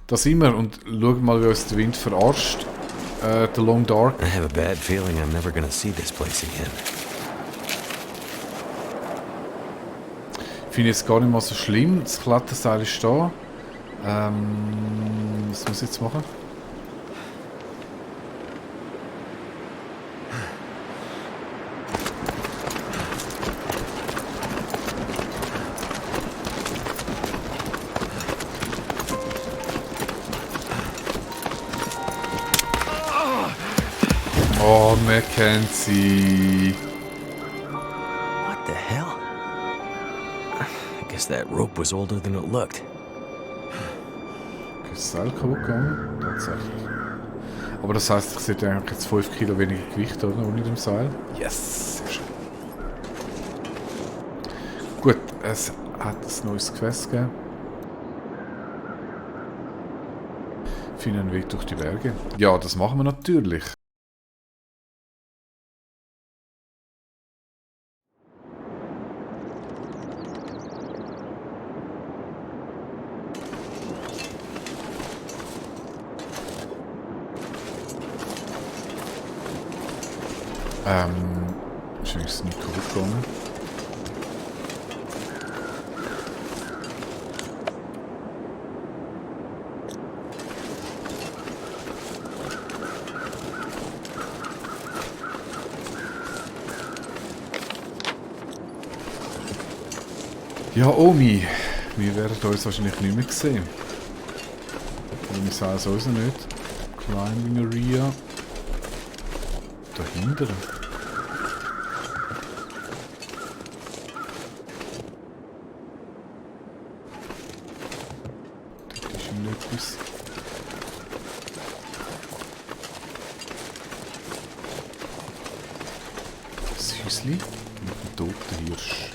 Da sind wir und schauen mal, wie uns der Wind verarscht. The Long Dark. I have a bad feeling I'm never gonna see this place again. Finde ich jetzt gar nicht mal so schlimm. Das Kletterseil ist da. Was muss ich jetzt machen? Oh, Mackenzie. What the hell? I guess that rope was older than it looked. Ist das Seil kaputt gegangen? Tatsächlich. Aber das heisst, ich sehe eigentlich jetzt 5 Kilo weniger Gewicht, oder? Ohne dem Seil. Yes! Sehr schön. Gut, es hat ein neues Quest gegeben. Finde einen Weg durch die Berge. Ja, das machen wir natürlich. Ist wenigstens nicht kaputt gegangen. Ja, Omi, wir werden uns wahrscheinlich nicht mehr sehen. Ich sage es sowieso nicht. Climbing Area. Dahinter. Das ist irgendetwas. Das Häuschen mit dem toten Hirsch.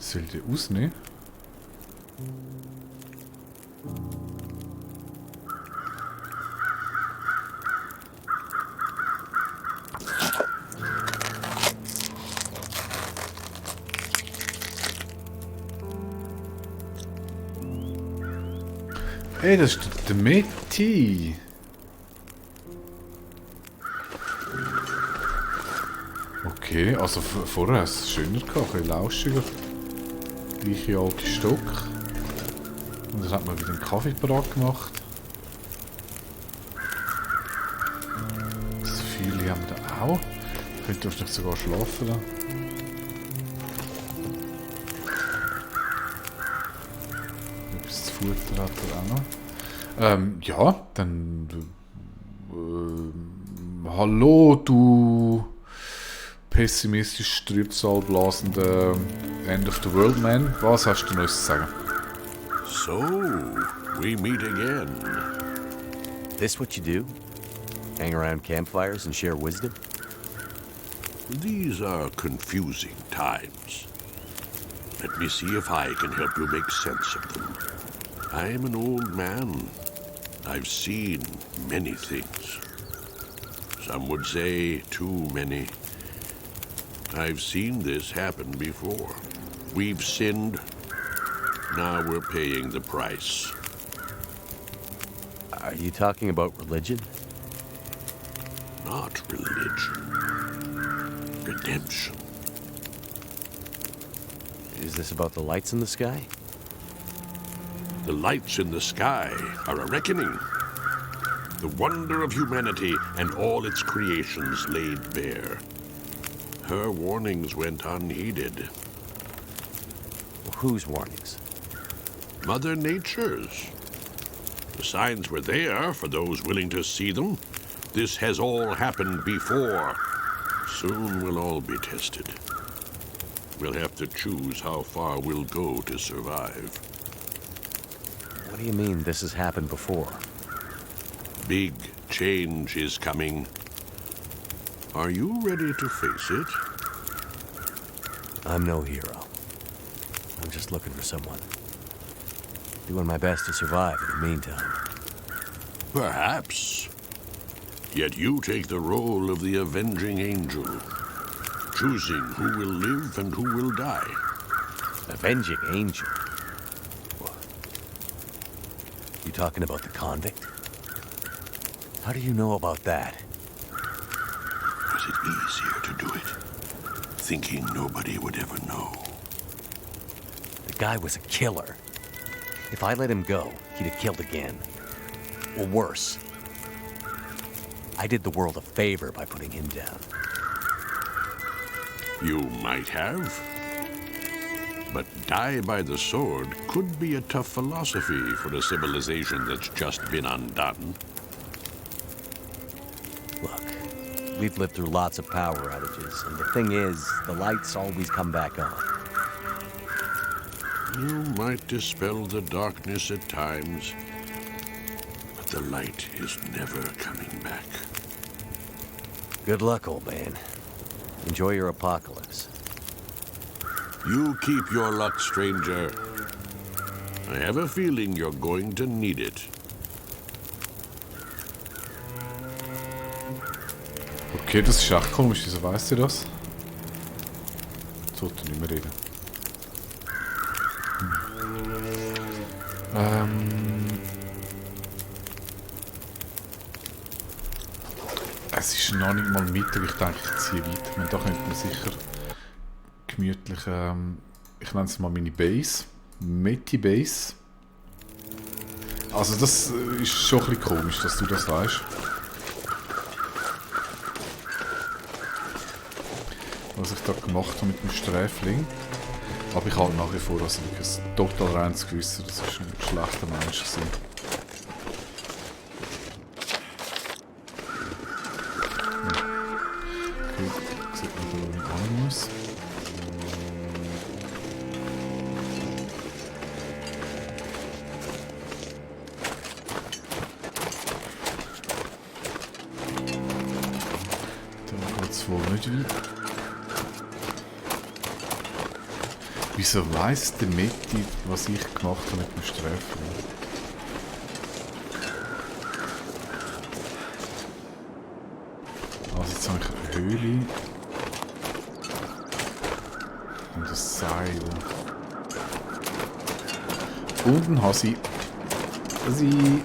Soll ich den ausnehmen? Hey, das ist der Meti. Okay, also vorher hast du es schöner gehabt, ein bisschen lauschiger. Gleiche alte Stock. Und dann hat man wieder einen Kaffee parat gemacht. Das Feuerchen haben wir da auch. Könnte uns nicht sogar schlafen lassen. Etwas zu Futter hat er auch noch. Ja, dann... hallo, du... pessimistisch Trübsal blasender End of the World Man. Was hast du Neues zu sagen? So, we meet again. This what you do? Hang around campfires and share wisdom? These are confusing times. Let me see if I can help you make sense of them. I am an old man. I've seen many things. Some would say too many. I've seen this happen before. We've sinned. Now we're paying the price. Are you talking about religion? Not religion. Redemption. Is this about the lights in the sky? The lights in the sky are a reckoning. The wonder of humanity and all its creations laid bare. Her warnings went unheeded. Whose warnings? Mother Nature's. The signs were there for those willing to see them. This has all happened before. Soon we'll all be tested. We'll have to choose how far we'll go to survive. What do you mean this has happened before? Big change is coming. Are you ready to face it? I'm no hero. I'm just looking for someone. Doing my best to survive in the meantime. Perhaps. Yet you take the role of the avenging angel, choosing who will live and who will die. Avenging angel? You talking about the convict? How do you know about that? Was it easier to do it, thinking nobody would ever know? The guy was a killer. If I let him go, he'd have killed again. Or worse. I did the world a favor by putting him down. You might have. But die by the sword could be a tough philosophy for a civilization that's just been undone. Look, we've lived through lots of power outages, and the thing is, the lights always come back on. You might dispel the darkness at times, but the light is never coming back. Good luck, old man. Enjoy your apocalypse. You keep your luck, stranger. I have a feeling you're going to need it. Okay, das ist echt komisch. Wieso weißt du das? Sollte nicht mehr reden. Es ist noch nicht mal Mittag. Ich denke, ich ziehe weiter. Und da könnte man sicher gemütlich, ich nenne es mal meine Base. Meti Base. Also das ist schon ein bisschen komisch, dass du das weißt. Was ich da gemacht habe mit dem Sträfling. Aber ich halte nach wie vor, dass ich ein total reines Gewissen, das ist ein schlechter Mensch gewesen. Okay, sieht man, wo ich hin muss. Dann geht es wohl nicht weiter. Wieso weiss der Meti, was ich gemacht habe mit dem Sträfling? Also jetzt habe ich eine Höhle und ein Seil. Und ein Hasi. Hasi.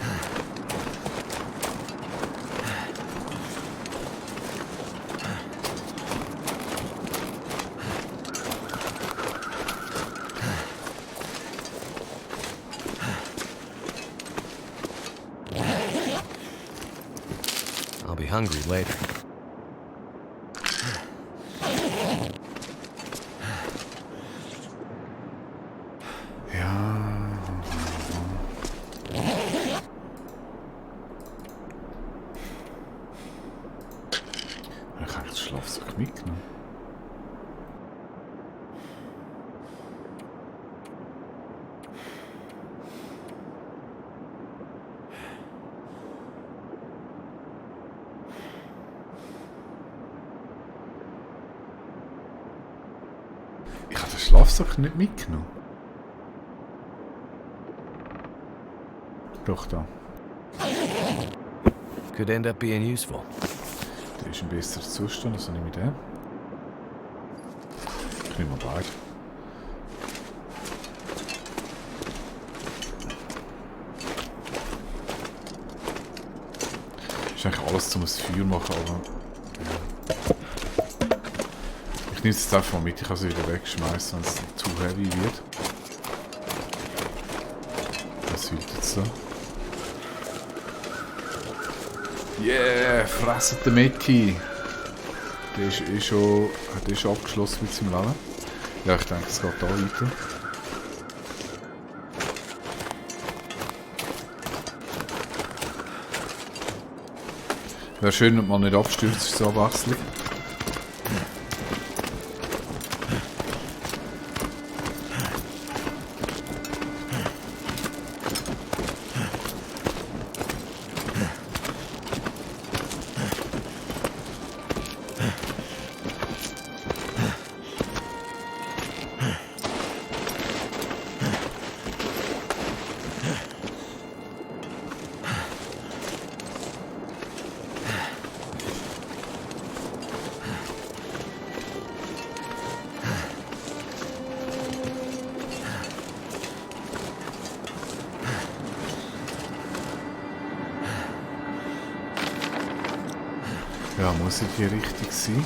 I'll be hungry later. Ja. Ich habe jetzt Schlafsack mitgenommen. Ich habe den Schlafsack nicht mitgenommen. Doch, da. Could end up being useful. Der ist in besserem Zustand, also nehme ich den. Ich nehme mal beide. Ist eigentlich alles zum Feuer machen, aber... Ich nehme es jetzt einfach mal mit, ich kann sie wieder wegschmeißen, wenn es zu heavy wird. Was hüllt jetzt da? Yeah, fressen den Meti! Der ist schon abgeschlossen mit seinem Leben. Ja, ich denke, es geht da weiter. Wäre schön, wenn man nicht abstürzt, zur Abwechslung. Ja, muss in die Richtung sein.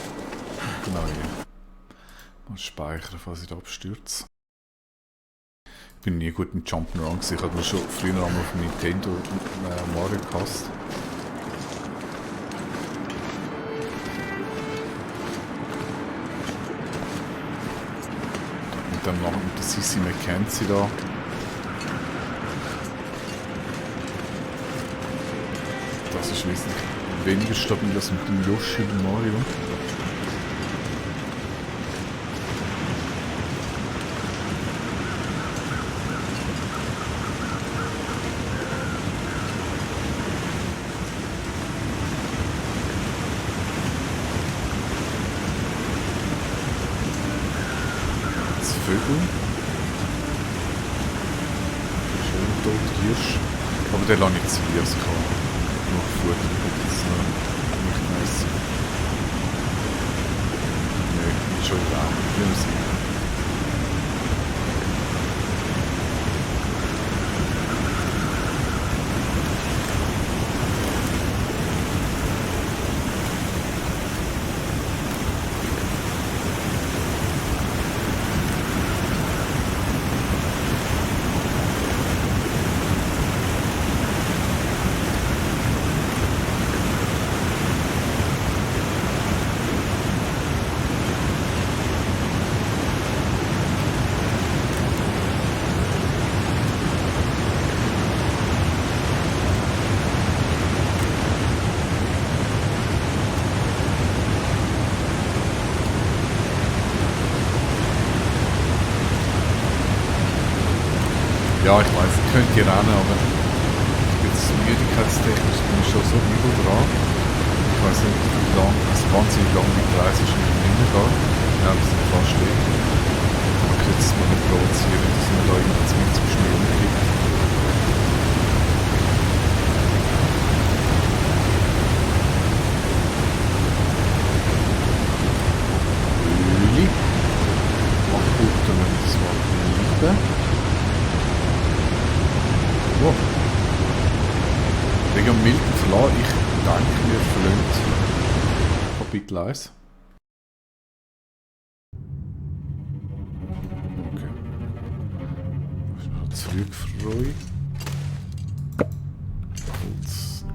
Genau, ja. Mal speichern, falls ich da abstürze. Ich bin nie gut im Jump'n'Run gewesen. Ich hatte mir schon früher einmal auf dem Nintendo Mario gehasst. Und dann noch mit der Sissy McKenzie da. Das ist wesentlich weniger stabil als mit dem Yoshi und Mario. Vögel. Schön toter Hirsch. Aber den lasse ich zu wie es kann. Nur Futter wird jetzt nicht nice. Nö, schon warm. Wir müssen. Ja, ich weiß, ich könnte hier rennen, aber jetzt müdigkeitstechnisch bin ich schon so übel dran. Ich weiß nicht, wie lang, also wahnsinnig lang die Reise ist nicht mehr gegangen. Ja, wir sind fast stehen. Man könnte es mal nicht provozieren, dass man da irgendwas mit zum Schnee umkippt. Öli. Mach gut, damit das mal lieben. Wow. Wegen dem milden Verlauf, ich denke, wir verlassen Kapitel 1. Okay. Ich bin noch zurückfreuen. Holz,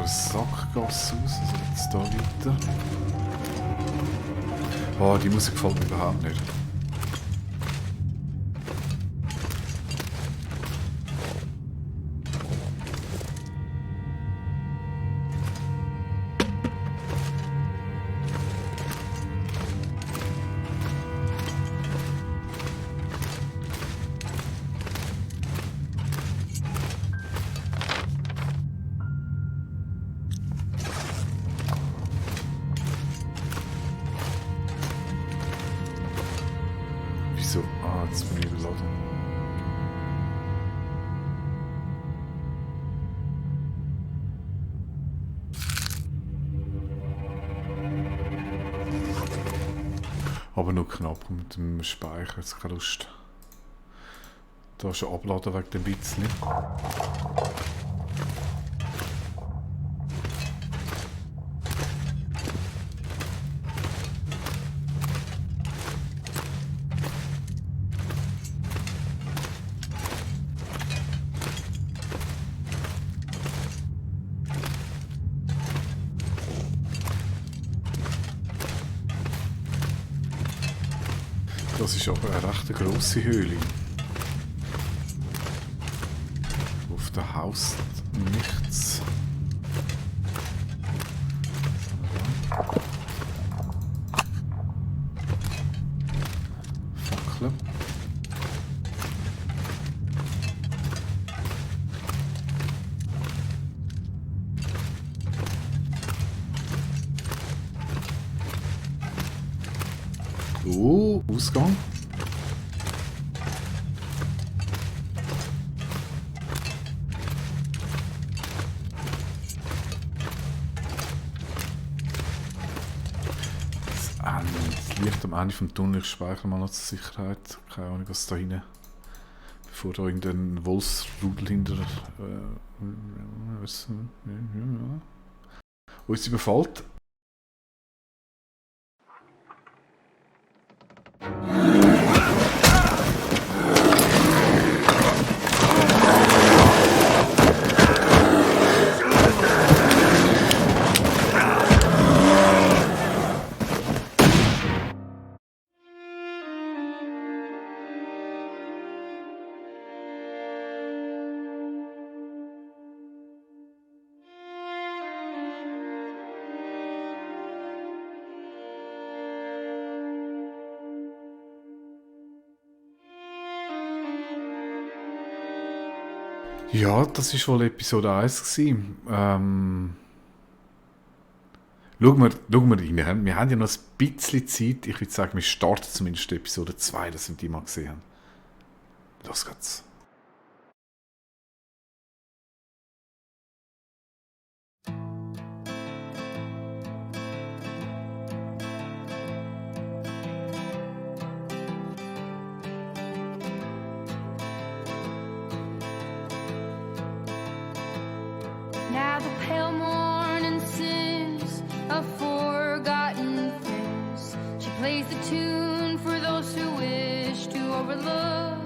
Sackgasse aus, also jetzt da weiter. Oh, die Musik gefällt mir überhaupt nicht. Wieso? Ah, jetzt bin ich überladen. Aber nur knapp mit dem Speicher, jetzt keine Lust. Da ist ein Abladen wegen dem bisschen. Das ist aber eine recht grosse Höhle. Auf der Haus nichts. Fackeln. Ausgang. Das Licht am Ende vom Tunnel, ich speichere mal noch zur Sicherheit. Keine Ahnung, was da hinten. Bevor da irgendein Wolfsrudel hinter uns überfällt. Ja, das war wohl Episode 1 gewesen. Schauen wir rein. Wir haben ja noch ein bisschen Zeit. Ich würde sagen, wir starten zumindest Episode 2, dass wir die mal gesehen haben. Los geht's. Now the pale morning sings of forgotten things. She plays the tune for those who wish to overlook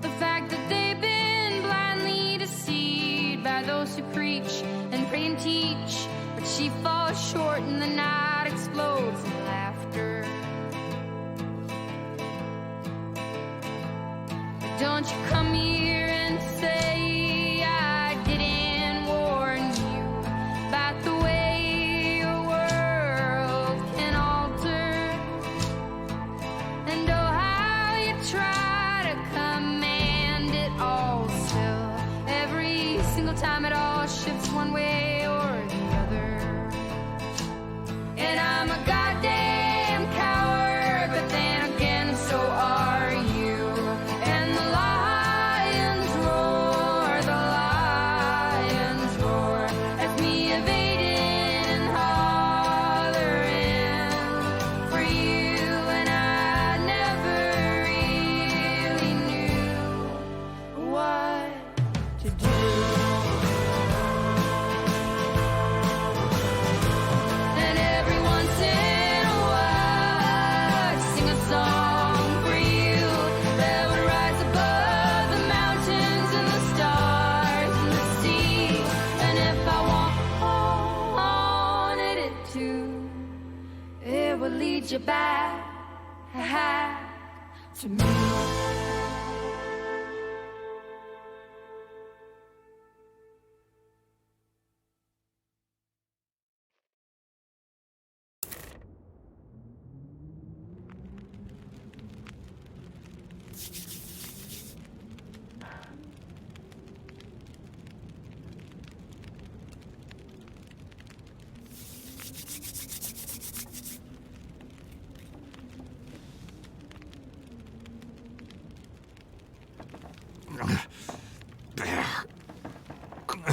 the fact that they've been blindly deceived by those who preach and pray and teach. But she falls short and the night explodes in laughter. But don't you come here and say time it all shifts one way or the other. And I'm a goddamn coward, but then again so are you. And the lions roar, that's me evading and hollering for you. And I never really knew what to do. Lead you back to me.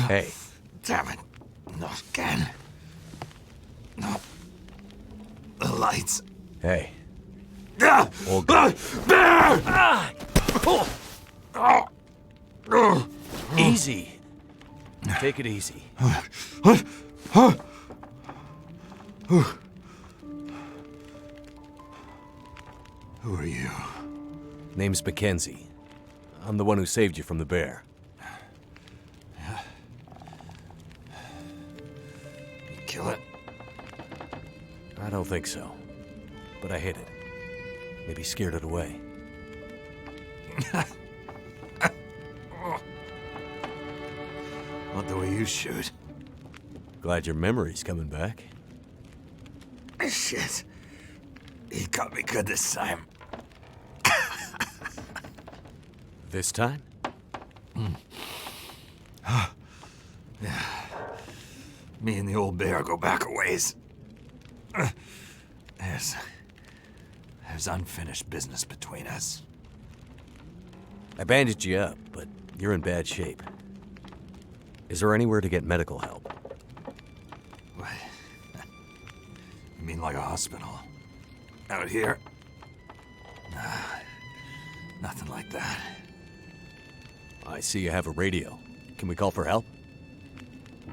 Hey. Damn it. Not again. No. The lights. Hey. All good. Easy. Take it easy. Who are you? Name's Mackenzie. I'm the one who saved you from the bear. Kill it? I don't think so. But I hit it. Maybe scared it away. Not the way you shoot. Glad your memory's coming back. Shit. He got me good this time. This time? Yeah. Me and the old bear go back a ways. There's There's unfinished business between us. I bandaged you up, but you're in bad shape. Is there anywhere to get medical help? What? You mean like a hospital? Out here? Nah, nothing like that. I see you have a radio. Can we call for help?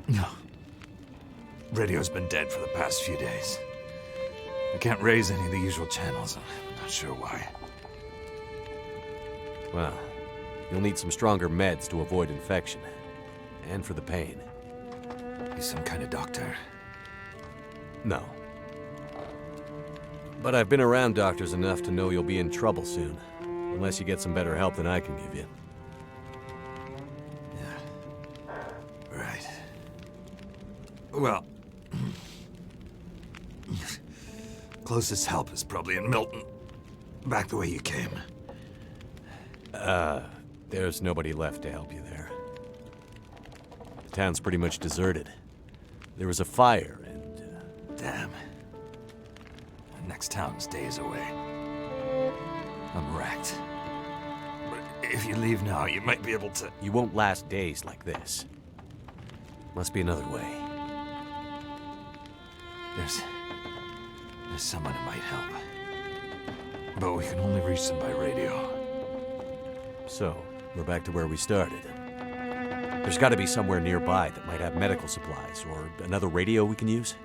No. Radio's been dead for the past few days. I can't raise any of the usual channels. I'm not sure why. Well, you'll need some stronger meds to avoid infection. And for the pain. You some kind of doctor? No. But I've been around doctors enough to know you'll be in trouble soon. Unless you get some better help than I can give you. Yeah. Right. Well... closest help is probably in Milton. Back the way you came. There's nobody left to help you there. The town's pretty much deserted. There was a fire and... Damn. The next town's days away. I'm wrecked. But if you leave now, you might be able to... You won't last days like this. Must be another way. There's someone who might help. But we can only reach them by radio. So, we're back to where we started. There's got to be somewhere nearby that might have medical supplies, or another radio we can use.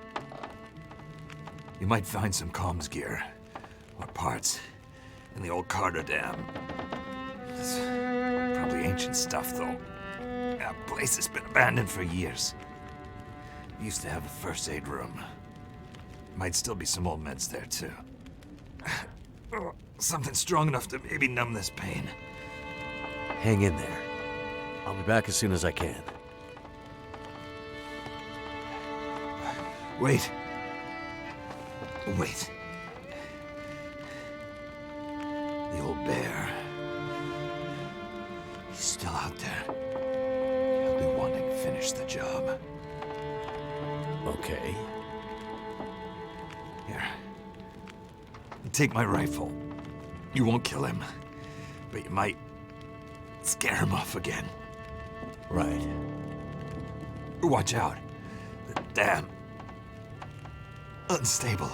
You might find some comms gear, or parts, in the old Carter Dam. It's probably ancient stuff, though. That place has been abandoned for years. It used to have a first aid room. Might still be some old meds there, too. Something strong enough to maybe numb this pain. Hang in there. I'll be back as soon as I can. Wait. Wait. The old bear. He's still out there. He'll be wanting to finish the job. Okay. Here. Take my rifle. You won't kill him, but you might scare him off again. Right. Watch out. The dam. Unstable.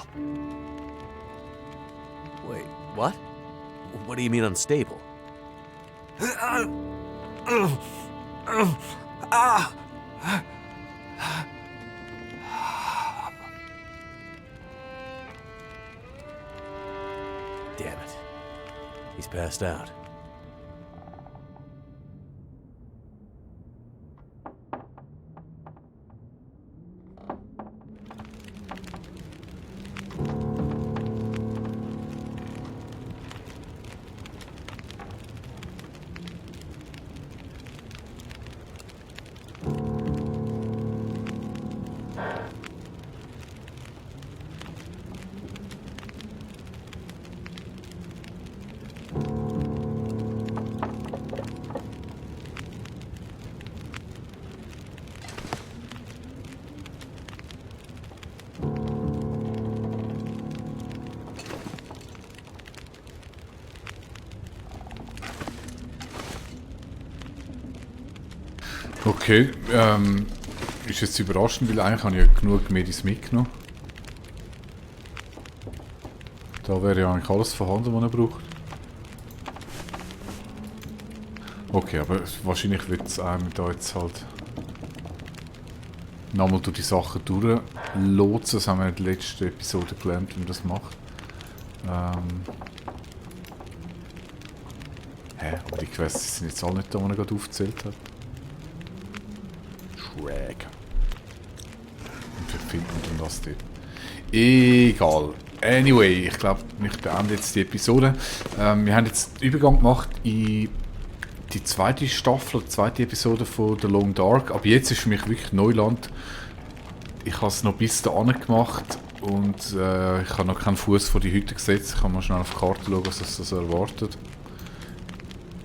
Wait, what? What do you mean unstable? Damn it. He's passed out. Okay, ist jetzt überraschend, weil eigentlich habe ich ja genug Medis mitgenommen. Da wäre ja eigentlich alles vorhanden, was er braucht. Okay, aber wahrscheinlich wird es einem da jetzt halt nochmal durch die Sachen durchlotsen. Das haben wir in der letzten Episode gelernt, wie man das macht. Aber die Quests sind jetzt alle nicht da, die ich gerade aufgezählt habe. Schräg. Und wir finden dann das dort. Egal. Anyway, ich glaube, ich beende jetzt die Episode. Wir haben jetzt den Übergang gemacht in die zweite Staffel, die zweite Episode von The Long Dark. Aber jetzt ist für mich wirklich Neuland. Ich habe es noch bis dahin gemacht und ich habe noch keinen Fuß vor die Hütte gesetzt. Ich kann mal schnell auf die Karte schauen, was es so erwartet.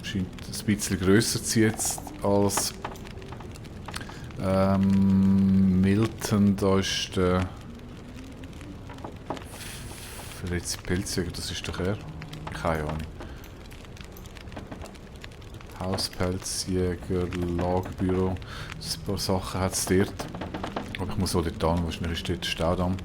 Scheint ein bisschen grösser zu jetzt als Milton. Da ist der Der letzte Pilzjäger, das ist doch er. Keine Ahnung. Hauspelzjäger, Lagerbüro. Ein paar Sachen hat es dort. Aber ich muss auch dort hin, wahrscheinlich ist dort der Staudamm.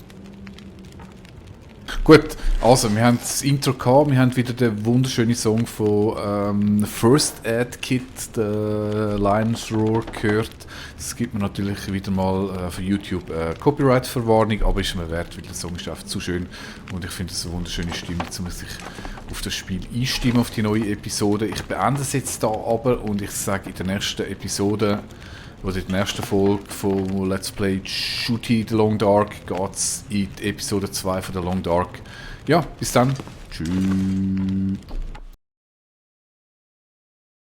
Gut, also wir haben das Intro gehabt, wir haben wieder den wunderschönen Song von First Aid Kit, der Lion's Roar, gehört. Das gibt mir natürlich wieder mal für YouTube Copyright-Verwarnung, aber ist mir wert, weil der Song ist einfach zu schön und ich finde es eine wunderschöne Stimmung, um sich auf das Spiel einstimmen, auf die neue Episode. Ich beende es jetzt da aber und ich sage in der nächsten Episode, oder in der nächsten Folge von Let's Play Shooty The Long Dark geht es in die Episode 2 von The Long Dark. Ja, bis dann. Tschüss.